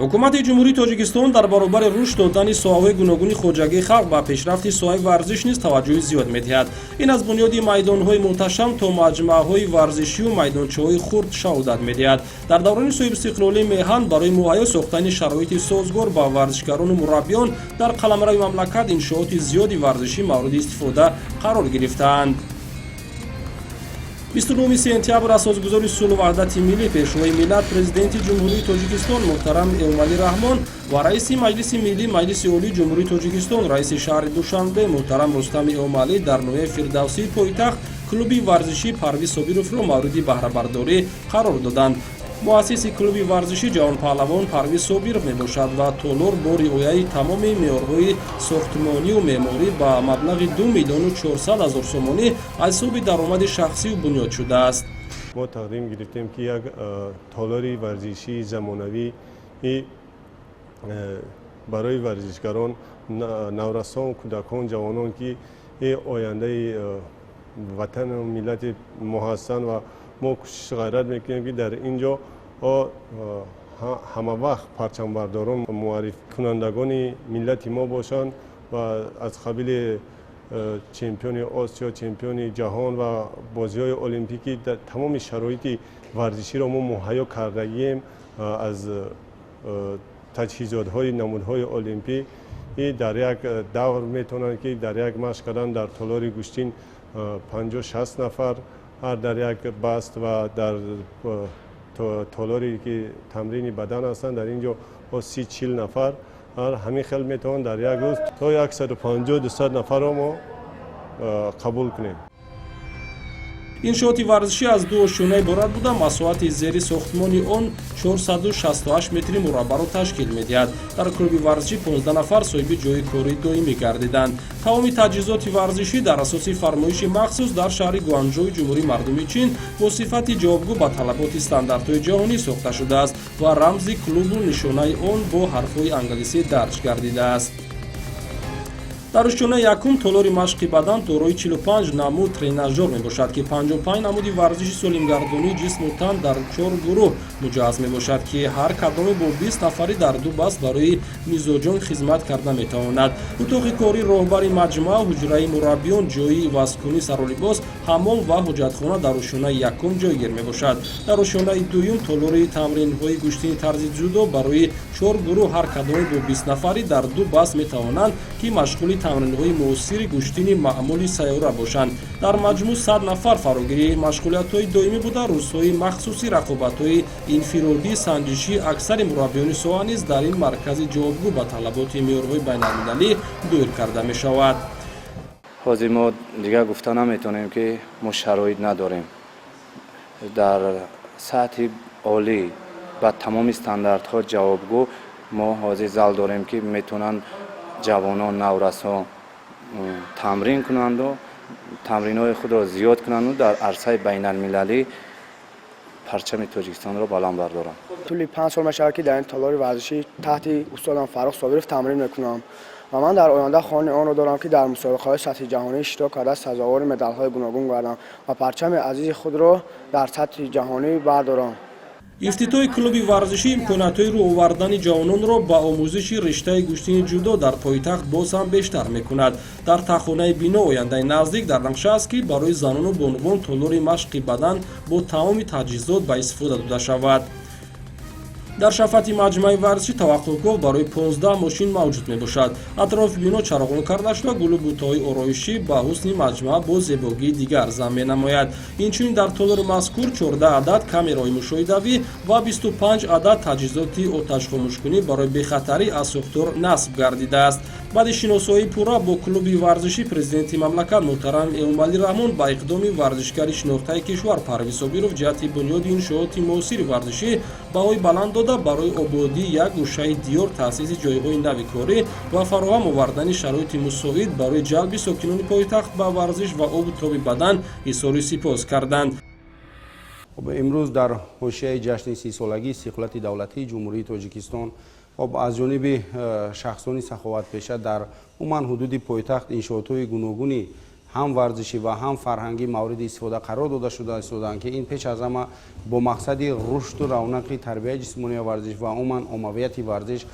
Ҳукумати Ҷумҳурии Тоҷикистон дар баробари рушд додани соҳаҳои гуногуни хоҷагии халқ ба пешрафти соҳаи варзиш низ таваҷҷӯҳи зиёд медиҳад. Ин аз бунёди майдонҳои муҳташам то маҷмӯаҳои варзишию майдончаҳои хурд шаҳодат медиҳад. Дар даврони соҳибистиқлолии меҳан барои муҳайё сохтани шароити созгор ба варзишгарону мураббиён дар қаламрави мамлакат иншооти зиёди варзишӣ мавриди истифода қарор гирифтаанд. 29 сентябр асосгузори сулҳу ваҳдати миллӣ, Пешвои миллат, Президенти Ҷумҳурии Тоҷикистон муҳтарам Эмомалӣ Раҳмон ва раиси Маҷлиси миллӣ, Маҷлиси Олии Ҷумҳурии Тоҷикистон, раиси шаҳри Душанбе муҳтарам Рустами Эмомалӣ дар ноҳияи Фирдавсии пойтахт клуби варзишии Парвиз Собировро мавриди баҳрабардорӣ қарор доданд. Муассиси клуби варзишӣ ҷавонпаҳлавон Парвиз Собиров мебошад ва толор бо риояи тамоми меъёрҳои сохтмонию меъморӣ ба маблағи 2 миллиону 400 ҳазор сомонӣ аз ҳисоби даромади шахсию бунёд шудааст. Мо тақдим гирифтем, ки як толори варзишии замонавӣ барои варзишгарон, наврасон, кӯдакон, ҷавонон, ки ояндаи ватану миллати мо ҳастанд, ва мо кӯшиш, ғайрат мекунем, ки дар ин ҷо ҳамавақт парчамбардорон, муаррификунандагони миллати мо бошанд ва аз қабили чемпиони Осиё, чемпиони ҷаҳон ва бозиҳои олимпикӣ тамоми шароити варзиширо мо муҳайё кардагием аз таҷҳизотҳои намудҳои олимпӣ. Дар як давр метавонанд, ки дар як машқ кардан дар толори гӯштин 50-60 нафар ҳар дар як баст ва дар толоре ки тамрини бадан ҳастанд, дар ин ҷо 30-40 нафар, ҳамин хел метавон дар як рӯз то 150-200 нафарро мо қабул кунем. Иншооти варзишӣ аз ду ошёна иборат буда, масоҳати зери сохтмони он 468 метри мураббаъро ташкил медиҳад. Дар клуби варзишӣ 15 нафар соҳиби ҷойи кори доимӣ гардиданд. Тамоми таҷҳизоти варзишӣ дар асоси фармоиши махсус дар шаҳри Гуанҷои Ҷумҳурии Мардумии Чин бо сифати ҷавобгӯ ба талаботи стандартҳои ҷаҳонӣ сохта шудааст ва рамзи клубу нишонаи он бо ҳарфҳои англисӣ дарҷ гардидааст. Дар ошёнаи якум толори машқи бадан дорои 45 намуд тренажёр мебошад, ки 55 намуди варзиши солимгардонии ҷисму тан дар чор гурӯҳ муҷаҳҳаз мебошад, ки ҳар кадоме бо 20 нафарӣ дар ду баст барои мизоҷон хизмат карда метавонад. Утоқи кори роҳбари маҷмӯа, ҳуҷраи мураббиён, ҷойи ивазкунӣ саролибос, ҳаммом ва ҳоҷатхона дар ошёнаи якум ҷойгир мебошад. Дар ошёнаи дуюм толори тамринҳои гӯштини тарзи ҷудо барои чор гурӯҳ, ҳар кадоме бо 20 нафарӣ дар ду баст метавонанд, ки машғули тамринҳои муосири гӯштини маъмули сайёра бошанд. Дар маҷмӯъ 100 нафар фарогири машғулиятҳои доимӣ буда, рӯзҳои махсуси рақобатҳои инфиродӣ санҷишӣ аксари мураббиёни соҳа низ дар ин маркази ҷавобгӯ ба талаботи меъёрҳои байналмилалӣ доир карда мешавад. Ҳозир мо дигар гуфта наметавонем, ки мо шароит надорем. Дар сатҳи олӣ, ба тамоми стандартҳо ҷавобгӯ мо ҳозир зал дорем, ки метавонанд ҷавонон, наврасон тамрин кунанду тамринҳои худро зиёд кунанду дар арсаи байналмилалӣ парчами Тоҷикистонро баланд бардоранд. Тӯли 5 сол мешавад, ки дар ин толори варзишӣ таҳти устодам Фаррух Собиров тамрин мекунам ва ман дар оянда хоҳони онро дорам, ки дар мусобиқаҳои сатҳи ҷаҳонӣ иштирок карда, сазовори медалҳои гуногун гардам ва парчами азизи худро дар сатҳи ҷаҳонӣ бардорам. Ифтитоҳи клуби варзишӣ имкониятҳои рӯ овардани ҷавононро ба омӯзиши риштаи гӯштини ҷудо дар пойтахт боз ҳам бештар мекунад. Дар таҳхонаи бино ояндаи наздик дар нақша аст, ки барои занону бонувон толори машқи бадан бо тамоми таҷҳизот ба истифода дода шавад. Дар шафати маҷмӯаи варзишӣ таваққуфгоҳ барои 15 мошин мавҷуд мебошад. Атрофи бино чароғон карда шуда, гулу бутаҳои ороишӣ ба ҳусни маҷмӯа бо зебогии дигар зам менамояд. Инчунин дар толори мазкур 14 адад камераҳои мушоҳидавӣ ва 25 адад таҷҳизоти оташхомӯшкунӣ барои бехатарӣ аз сӯхтор насб гардидааст. Баъди шиносоии пурра бо клуби варзишӣ Президенти мамлакат муҳтарам Эмомалӣ Раҳмон ба иқдоми варзишгари шинохтаи кишвар Парвиз Собиров ҷиҳати бунёди иншооти муосири варзишӣ баҳои баланд дода, барои ободии як гӯшаи диёр, таъсиси ҷойҳои нави корӣ ва фароҳам овардани шароити мусоид барои ҷалби сокинони пойтахт ба варзиш ва обу тоби бадан изҳори сипос карданд. Имрӯз дар ҳошияи ҷашни 30-солагии истиқлолияти давлатии Ҷумҳурии Тоҷикистон, хоб, аз ҷониби шахсони саховатпеша дар умуман ҳудуди пойтахт иншоотҳои гуногуни Ҳам варзишӣ ва ҳам фарҳангӣ мавриди истифода қарор дода шуда истодаанд, ки ин пеш аз ҳама бо мақсади рушду равнақи тарбияи ҷисмонии варзиш ва умуман оммавияти варзиш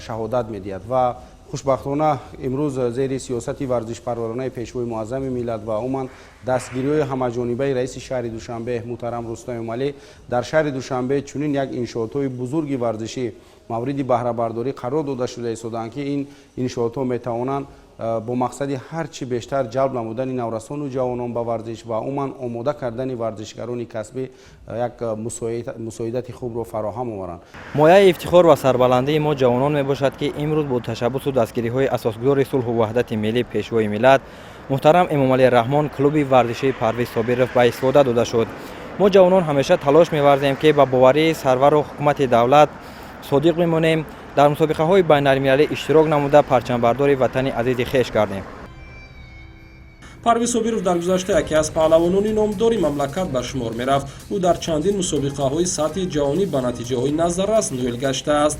шаҳодат медиҳад. Ва хушбахтона, имрӯз зери сиёсати варзишпарваронаи Пешвои муаззами миллат ва умуман дастгириҳои ҳамаҷонибаи раиси шаҳри Душанбе муҳтарам Рустам Эмомалӣ дар шаҳри Душанбе чунин як иншоотҳои бузурги варзишӣ мавриди баҳрабардорӣ қарор дода шуда истодаанд, ки ин иншоотҳо метавонанд бо мақсади ҳар чӣ бештар ҷалб намудани наврасону ҷавонон ба варзиш ва умуман омода кардани варзишгарони касбӣ як мусоидати хубро фароҳам оваранд. Мояи ифтихор ва сарбаландии мо ҷавонон мебошад, ки имрӯз бо ташаббусу дастгириҳои асосгузори сулҳу ваҳдати миллӣ, Пешвои миллат муҳтарам Эмомалӣ Раҳмон клуби варзишии Парвиз Собиров ба истифода дода шуд. Мо ҷавонон ҳамеша талош меварзем, ки ба боварии сарвару ҳукумати давлат содиқ бимонем, дар мусобиқаҳои байналмилалӣ иштирок намуда, парчамбардори ватани азизи хеш гардем. Парвиз Собиров дар гузашта яке аз паҳлавонони номдори мамлакат ба шумор мерафт. Ӯ дар чандин мусобиқаҳои сатҳи ҷаҳонӣ ба натиҷаҳои назаррас ноил гаштааст,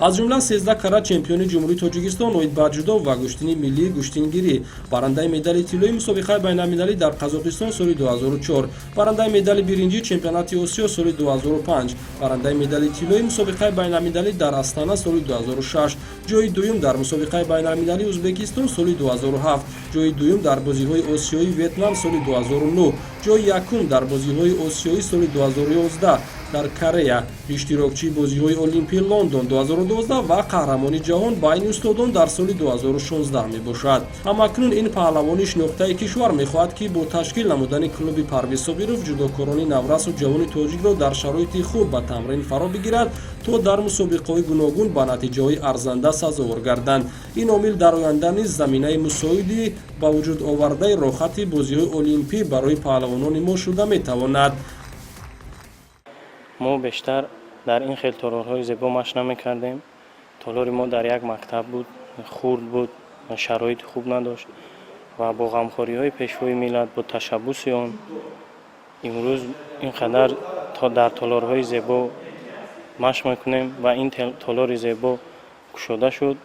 аз ҷумла 13 карат чемпиони Ҷумҳурии Тоҷикистон оид ба ҷудо ва гӯштини миллии гӯштингирӣ, барандаи медали тиллои мусобиқаи байналмилалӣ дар Қазоқистон соли 2004, барандаи медали биринҷии чемпионати Осиё соли 2005, барандаи медали тиллои мусобиқаи байналмилалӣ дар Астана соли 2006, ҷои дуюм дар мусобиқаи байналмилалии Ӯзбекистон соли 2007, ҷои дуюм дар бозиҳои осиёии Ветнам соли 2009, ҷои якум дар бозиҳои осиёӣ соли 2011 дар Корея, иштирокчии бозиҳои Олимпии Лондон 2012 ва қаҳрамони ҷаҳон байни устодон дар соли 2016 мебошад. Ҳамакнун ин паҳлавони шинохтаи кишвар мехоҳад, ки бо ташкил намудани клуби Парвиз Собиров ҷудокорони наврасу ҷавони тоҷикро дар шароити хуб ба тамрин фаро бигирад, то дар мусобиқаҳои гуногун ба натиҷаҳои арзанда сазовор гарданд. Ин омил дар оянда низ заминаи мусоиди ба вуҷуд овардаи роҳхати бозиҳои олимпӣ барои паҳлавонони мо шуда метавонад. Мо бештар дар ин хел толорҳои зебо машқ намекардем. Толори мо дар як мактаб буд, хурд буд, шароити хуб надошт ва бо ғамхориҳои Пешвои миллат, бо ташаббуси он имрӯз ин қадар дар толорҳои зебо машқ мекунем ва ин толори зебо кушода шуд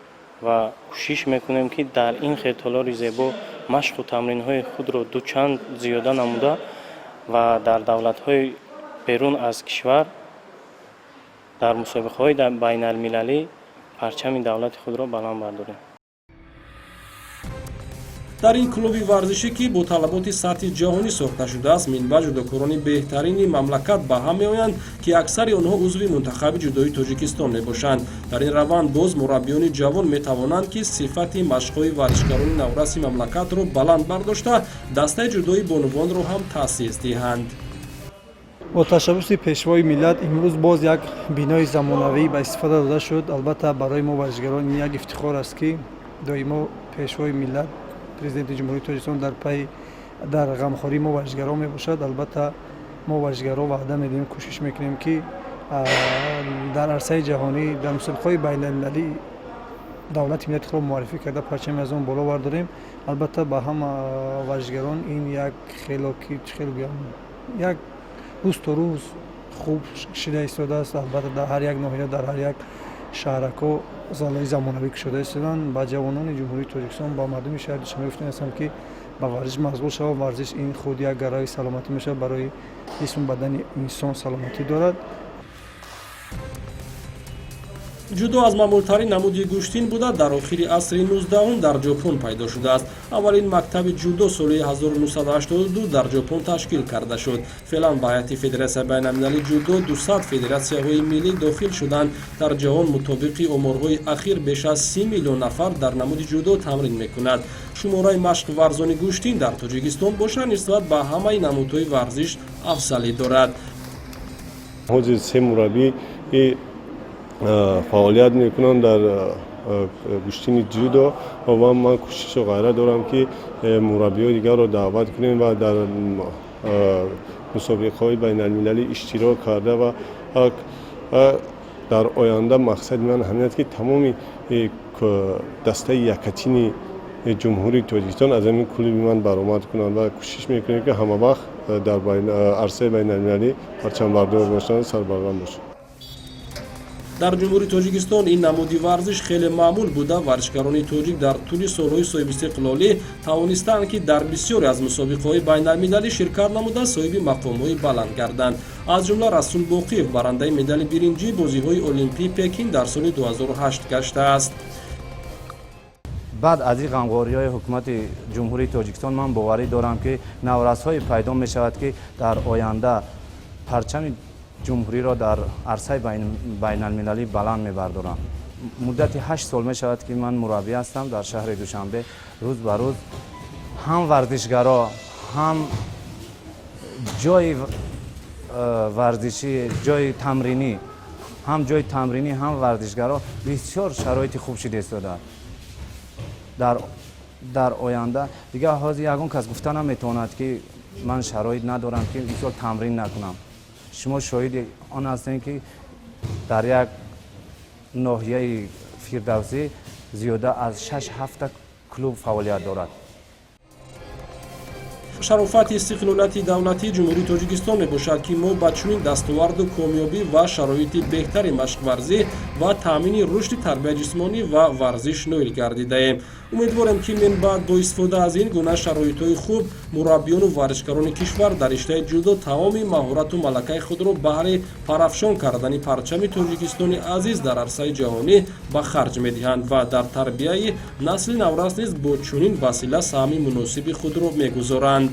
ва кӯшиш мекунем, ки дар ин хел толори зебо машқу тамринҳои худро дучанд зиёда намуда ва дар давлатҳои берун аз кишвар дар мусобиқаҳои байналмилалӣ парчами давлати худро баланд бардорем. Дар ин клуби варзишӣ, ки бо талаботи сатҳи ҷаҳонӣ сохта шудааст, минбаъд ҷудокорони беҳтарини мамлакат ба ҳам меоянд, ки аксари онҳо узви мунтахаби ҷудои Тоҷикистон мебошанд. Дар ин раванд боз мураббиёни ҷавон метавонанд, ки сифати машқҳои варзишгарони навраси мамлакатро баланд бардошта, дастаи ҷудои бонувонро ҳам таъсис диҳанд. Бо ташаббуси Пешвои миллат имрӯз боз як бинои замонавӣ ба истифода дода шуд. Албатта, барои мо варзишгарон ин як ифтихор аст, ки доимо Пешвои миллат, Президенти Ҷумҳурии Тоҷикистон дар пайи дар ғамхории мо варзишгарон мебошад. Албатта, мо варзишгарон ваъда медиҳем, кӯшиш мекунем, ки дар арсаи ҷаҳонӣ, дар мусобиқаҳои байналмилалӣ давлати миллати худро муаррифӣ карда, парчами аз он боло бардорем. Албатта, ба ҳама варзишгарон ин як хело ки чӣ хел гӯям, як рӯз то рӯз хуб шида истодааст. Албатта, дар ҳар як ноҳия, дар ҳар як шаҳракҳо залҳои замонавӣ кушода истоданд. Ба ҷавонони Ҷумҳурии Тоҷикистон, ба мардуми шаҳри Душанбе гуфтани ҳастам, ки ба варзиш машғул шавад. Варзиш ин худ як гарави саломатӣ мешавад, барои ҷисму бадани инсон саломатӣ дорад. Ҷудо аз маъмултарин намуди гӯштин буда, дар охири асри 19 дар Ҷопон пайдо шудааст. Аввалин мактаби ҷудо соли 1982 дар Ҷопон ташкил карда шуд. Феълан ба ҳайати Федератсияи байналмилалии ҷудо 200 федератсияҳои миллӣ дохил шуданд. Дар ҷаҳон мутобиқи оморҳои ахир беш аз 30 миллион нафар дар намуди ҷудо тамрин мекунад. Шумораи машқварзони гӯштин дар Тоҷикистон бошад, нисбат ба ҳамаи намудҳои варзиш афзалӣ дорад. Ҳозир се мураббӣ фаъолият мекунанд дар гӯштини ҷудо ва ман кӯшишу ғайра дорам, ки мураббиҳои дигарро даъват кунем ва дар мусобиқаҳои байналмилалӣ иштирок карда ва дар оянда мақсади ман ҳамин аст, ки тамоми дастаи якатини Ҷумҳурии Тоҷикистон аз ҳамин клуби ман баромад кунанд ва кӯшиш мекунем, ки ҳамавақт дар арсаи байналмилалӣ парчамбардор бошанд, сарбаланд бошанд. Дар Ҷумҳурии Тоҷикистон ин намуди варзиш хеле маъмул буда, варзишгарони тоҷик дар тӯли солҳои соҳибистиқлолӣ тавонистаанд, ки дар бисёре аз мусобиқаҳои байналмилалӣ ширкат намуда, соҳиби мақомҳои баланд гарданд. Аз ҷумла Расул Боқиев барандаи медали биринҷии бозиҳои Олимпии Пекин дар соли 2008 гаштааст. Баъд аз ин ғамғориҳои ҳукумати Ҷумҳурии Тоҷикистон ман боварӣ дорам, ки наврасҳое пайдо мешавад, ки дар оянда парчами ҷумҳуриро дар арсаи байналмилалӣ баланд мебардоранд. Муддати 8 сол мешавад, ки ман мураббӣ ҳастам дар шаҳри Душанбе. Рӯз ба рӯз ҳам варзишгаро, ҳам ҷои варзишӣ, ҷои тамринӣ, ҳам ҷои тамринӣ, ҳам варзишгаро бисёр шароити хуб шуда истодааст. Дар оянда дигар ҳозир ягон кас гуфта наметавонад, ки ман шароит надорам, ки мисол тамрин накунам. Шумо шоҳиди он ҳастем, ки дар як ноҳияи Фирдавсӣ зиёда аз шаш ҳафта клуб фаъолият дорад. Шарофати истиқлолияти давлатии Ҷумҳурии Тоҷикистон мебошад, ки мо ба чунин дастоварду комёбӣ ва шароити беҳтари машқварзӣ ва таъмини рушди тарбияи ҷисмонӣ ва варзиш ноил гардидаем. Умедворем, ки минбаъд бо истифода аз ин гуна шароитҳои хуб мураббиёну варзишгарони кишвар дар риштаи ҷудо тамоми маҳорату малакаи худро баҳри парафшон кардани парчами Тоҷикистони азиз дар арсаи ҷаҳонӣ ба харҷ медиҳанд ва дар тарбияи насли наврас низ бо чунин васила саҳми муносиби худро мегузоранд.